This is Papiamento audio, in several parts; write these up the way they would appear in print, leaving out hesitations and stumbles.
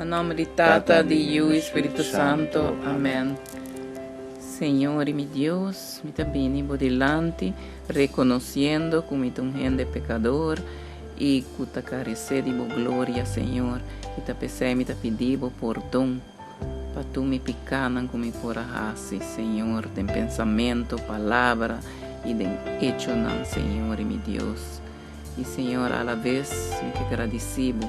Na nòmber di Tata, di Yu i Spiritu Santu. Amèn. Señor i mi Dios, mi ta bini bo dilanti rekonosiendo ku mi ta un hende pekador i ku ta karesé di bo gloria, Señor, i ta p'esei mi ta pidi bo pordon pa tur mi pikánan ku mi por a hasi, Señor, den pensamentu, palabra i den echonan, Señor i mi Dios. I Señor, alabes mi ke gradisí bo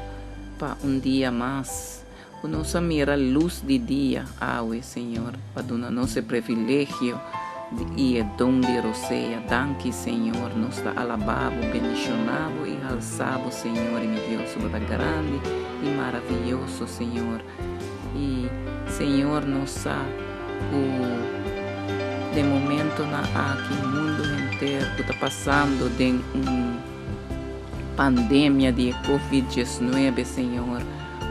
pa un dia mas ku nos a mira lus di dia awe, Señor, pa duna nos e previlegio di i e don di rosea. Danki, Señor. Nos ta alabá bo, bendishoná bo i halsá bo, Señor i mi Dios. Bo ta grandi i maravioso, Señor. I, Señor, nos sa ku den momentonan aki mundu henter ku ta pasando den un pandemia di e Covid diesnuebe, Señor.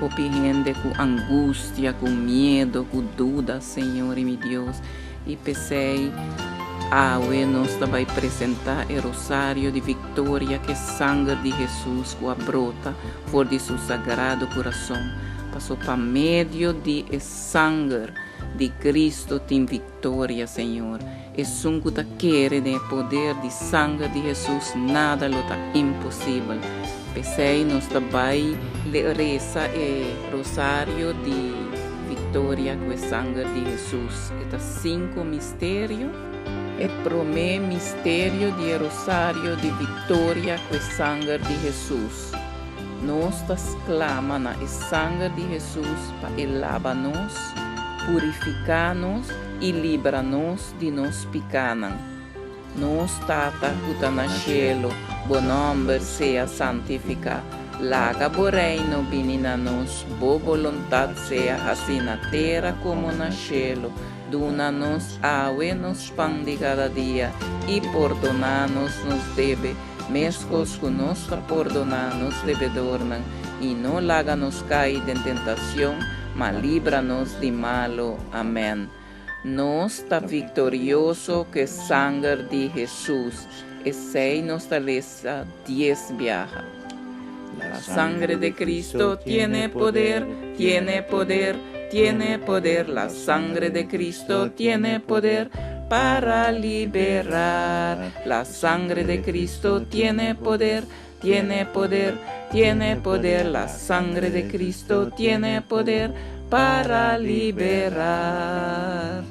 Hopi hende ku angustia, ku miedo, ku duda, Señor i mi Dios. I p'esei awe nos ta bai presentá e Rosario di Viktoria ku e sanger di Hesus ku a brota for di su sagrado kurason, paso pa medio di e sanger di Cristo tin viktoria, Señor. Esun ku ta kere den e poder di sanger di Hesus nada lo ta imposibel. P'esei nos ta bai resa e Rosario di Viktoria ku e sanger di Hesus. E ta sinku misterio. E promé misterio di e Rosario di Viktoria ku e sanger di Hesus. Nos ta sklama na e sanger di Hesus pa e laba nos, purifiká nos i libra nos di nos pikánan. Nos Tata ku ta na shelu, bo nòmber sea santifiká. Laga bo Reino bini na nos, bo boluntat sea hasí na tera komo na shelu. Duna nos awe nos pan di kada dia, i pordoná nos nos debe, meskos ku nos ta pordoná nos debedornan, i no laga nos kai den tentashon, ma libra nos di malu. Amèn. Nos ta viktorioso ku e sanger di Hesus. Esei nos ta lesa dies biaha. La sangre de Cristo tiene poder, tiene poder, tiene poder. La sangre de Cristo tiene poder para liberar. La sangre de Cristo tiene poder, tiene poder, tiene poder. La sangre de Cristo tiene poder para liberar.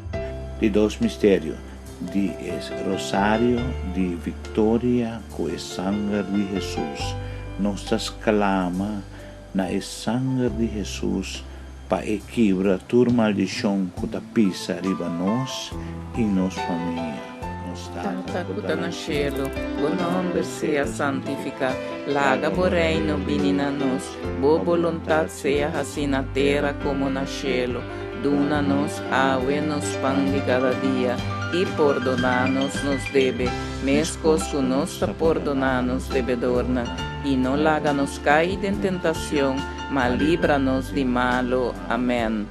Di dos misterio di e Rosario di Victoria cu e sanger di Hesus. Nos ta sclama na e sanger di Hesus pa e kibra tur maldicion cu ta pisa riba nos y nos famia. Nos Tata cu ta na cielo, bo nomber sea santifica, laga bo reino bini na nos, bo boluntad sea haci na tera como na cielo. Duna nos awe nos pan di cada dia, y pordona nos nos debe, mescos cu nos ta pordona nos debedornan, y no laga nos cay den tentacion, ma libra nos di malo. Amen.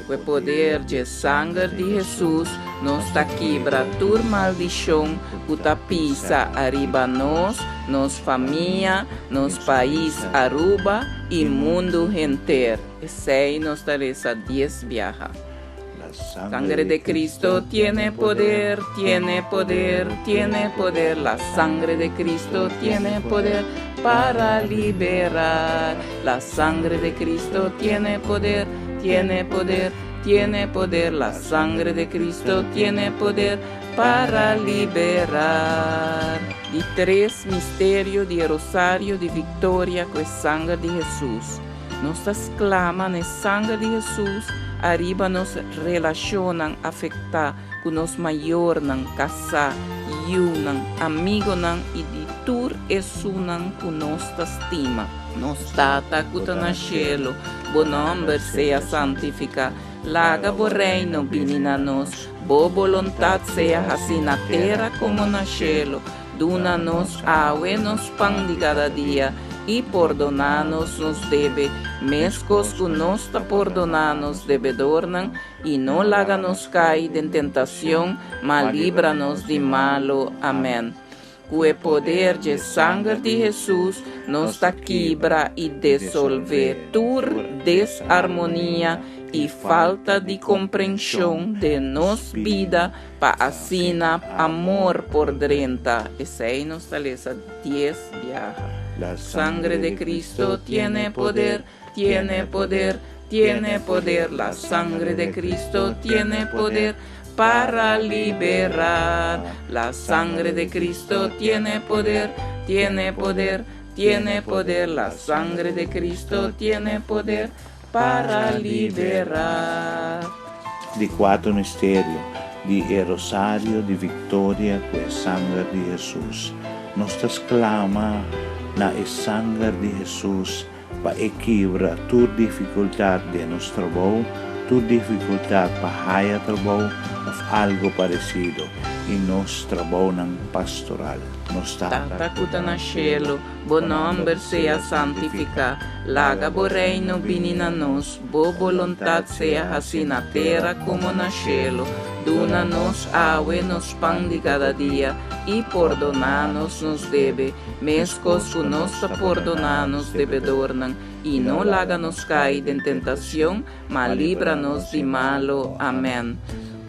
Cu e poder dje sanger di Hesus nos ta kibra tur maldicion cu ta pisa ariba nos, nos famia, nos pais Aruba y mundo henter. Esey nos ta reza dies biaha. Sangre de Cristo tiene poder, tiene poder, tiene poder. La sangre de Cristo tiene poder para liberar. La sangre de Cristo tiene poder, tiene poder, tiene poder. La sangre de Cristo tiene poder para liberar. Di tres misterio di e Rosario di Victoria cu e sanger di Hesus. Nos ta sklama na e sanger di Hesus ariba nos relashonnan afektá ku nos mayornan, kasá, yunan, amigonan i di tur esunnan ku nos ta stima. Nos Tata ku ta na shelu, bo nòmber sea santifiká. Laga bo Reino bini na nos. Bo boluntat sea hasí na tera komo na shelu. Duna nos awe nos pan di kada dia, i pordoná nos nos debe, meskos ku nos ta pordoná nos debedornan, i no laga nos kai den tentacion, ma libra nos di malu. Amèn. Ku e poder dje sanger di Hesus nos ta kibra i desolvé tur desarmonia i falta di komprenshon den nos bida pa asina amor por drenta. Esei nos ta lesa dies biaha. La Sangre de Cristo tiene poder, tiene poder, tiene poder. La sangre de Cristo tiene poder para liberar. La sangre de Cristo tiene poder, tiene poder, tiene poder. La sangre de Cristo tiene poder para liberar. Di kuater misterio di e Rosario di Viktoria ku e sanger di Hesus. Nos ta sklama na e sanger di Hesus pa e kibra tur difikultat den nos trabou, tur difikultat pa haya trabou òf algu paresido i nos trabounan pastoral. Nos Tata. Tata ku ta na shelu, bo nòmber sea santifiká. Laga bo Reino bini na nos. Bo boluntat sea hasí na tera komo na shelu. Duna nos awe nos pan di kada dia, i pordoná nos nos debe, meskos ku nos ta pordoná nos debedornan, i no laga nos kai den tentacion, ma libra nos di malo. Amèn.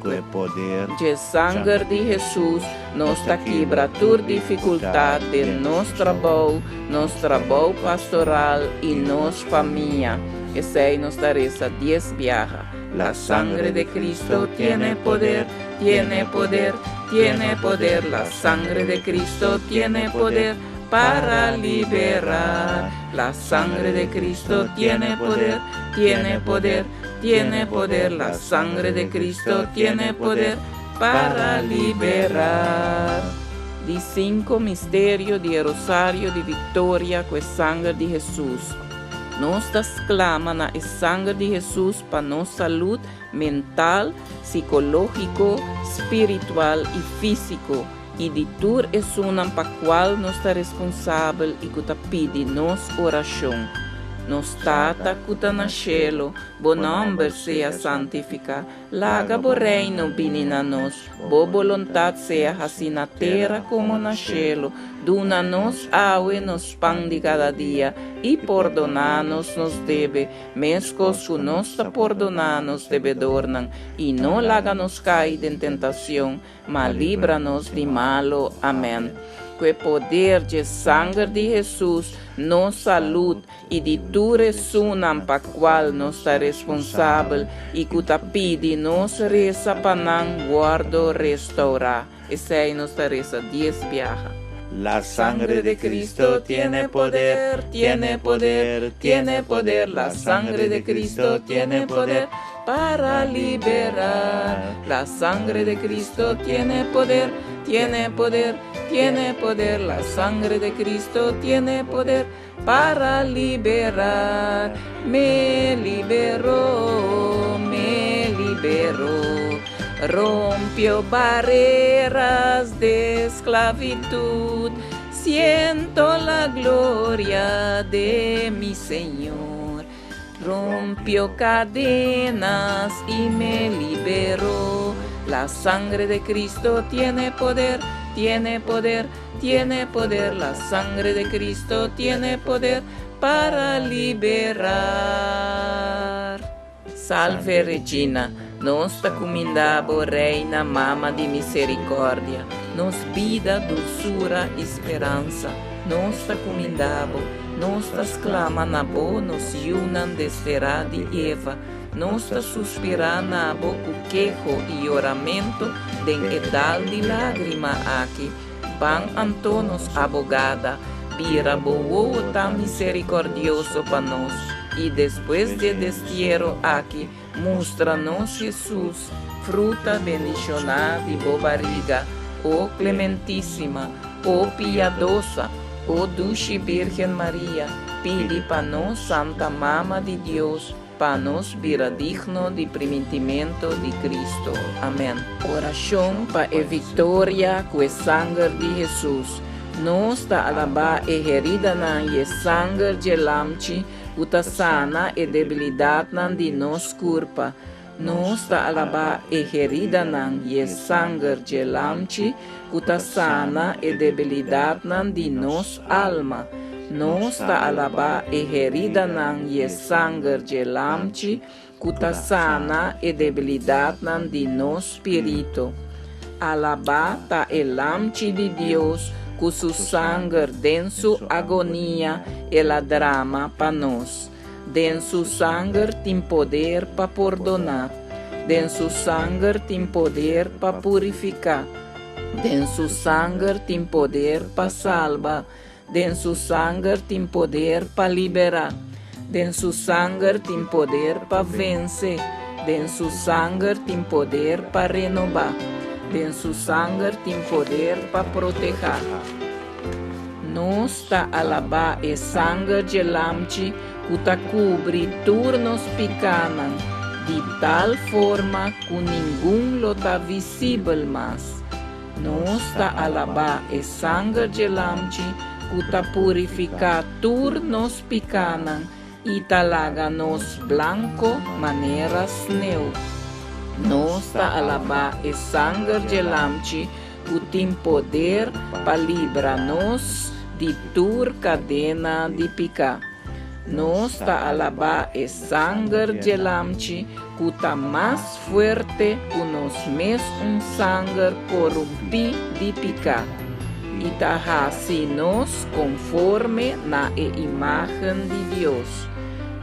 Ku e poder Dje sanger di Hesus nos ta kibra tur difikultat den nos trabou, nos trabou pastoral i nos famia. Esei nos ta resa dies biaha. La sangre de Cristo tiene poder, tiene poder, tiene poder. La sangre de Cristo tiene poder para liberar. La sangre de Cristo tiene poder, tiene poder, tiene poder. La sangre de Cristo tiene poder para liberar. Di cinco misterio di e Rosario di Victoria cu e sanger di Hesus. Nos ta sclama na e sanger di Hesus pa nos salud mental, psicologico, spiritual y fisico y di tur esunnan pa cual nos ta responsabel y cu ta pidi nos oracion. Nos Tata cu ta na cielo, bo nomber sea santifica. Laga bo Reino bini na nos. Bo boluntad sea haci na tera como na cielo. Duna nos awe nos pan di cada dia, y pordona nos nos debe, Meskos ku nos ta pordoná nos debedornan, i no laga nos kai den tentashon, ma libra nos di malu. Amèn. Ku e poder dje sanger di Hesus, nos salud i di tur esunnan pa kual nos ta responsabel i ku ta pidi nos resa pa nan wòrdu restourá. Esei nos ta resa dies biaha. La sangre de Cristo tiene poder, tiene poder, tiene poder. La sangre de Cristo tiene poder para liberar. La sangre de Cristo tiene poder, tiene poder, tiene poder. La sangre de Cristo tiene poder para liberar. Me liberó, me liberó. Rompió barreras de esclavitud. Siento la gloria de mi Señor. Rompió cadenas y me liberó. La sangre de Cristo tiene poder, tiene poder, tiene poder. La sangre de Cristo tiene poder para liberar. Salve Regina, nos ta kumindá bo, Reina, Mama di Misericordia, nos bida, dulsura i speransa. Nos ta kumindá bo, nos ta sklama na bo, nos yunan desterá di Eva. Nos ta suspirá na bo ku keho i yoramentu den e dal di lágrima aki. Ban anto nos abogada, bira bo wowo tan misericordioso pa nos, i despues dje destiero aki, mustra nos Jesus, fruta bendicioná di bo bariga, o Clementísima, o Piadosa, o Dushi Birgen Maria, pidi pa nos, Santa Mama di Dios, Pa nos bira digno di primintimento di Cristo. Amen. Oracion pa e victoria cu e sanger di Jesus. Nos ta alabá e heridanan i e sanger dje Lamchi cu ta sana e debilidadnan di nos curpa. Nos ta alabá e heridanan i e sanger dje Lamchi ku ta sana e debilidatnan di nos alma. Nos ta alabá e heridanan i e sanger dje Lamchi ku ta sana e debilidatnan di nos spiritu. Alabá ta e Lamchi di Dios ku su sanger den su agonia el a drama pa nos. Den su sanger tin poder pa pordoná. Den su sanger tin poder pa purifiká. Den su sanger tin poder pa salba. Den su sanger tin poder pa liberá. Den su sanger tin poder pa vense. Den su sanger tin poder pa renobá. Den su sanger tin poder pa protehá. Nos ta alabá e sanger dje Lamchi ku ta kubri tur nos pikánan, di tal forma ku ningun lo ta visibel mas. Nos ta alabá e sanger dje Lamchi ku ta purifiká tur nos pikánan i ta laga nos blanko manera sneu. Nos ta alabá e sanger dje Lamchi ku tin poder pa libra nos di tur kadena di piká. Nos ta alabá e sanger dje Lamchi ku ta mas fuerte ku nos mes un sanger korumpí di piká, i ta hasi nos konforme na e imágen di Dios.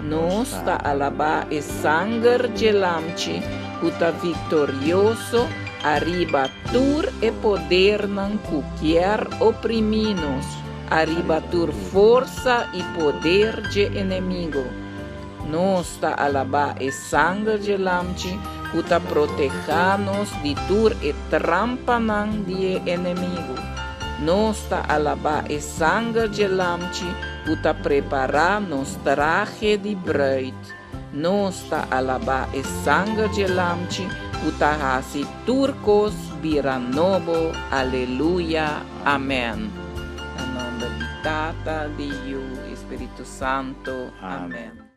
Nos ta alabá e sanger dje Lamchi ku ta viktorioso ariba tur e podernan ku kier oprimí nos, ariba tur forsa i poder dje enemigo. Nos ta alabá e sanger dje Lamchi ku ta protehá nos di tur e trampanan di e enemigo. Nos ta alabá e sanger dje Lamchi ku ta prepará nos trahe di bruid. Nos ta alabá e sanger dje Lamchi ku ta hasi tur kos bira nobo. Aleluya. Amèn. Na nòmber di Tata, di Yu i Spiritu Santu. Amèn.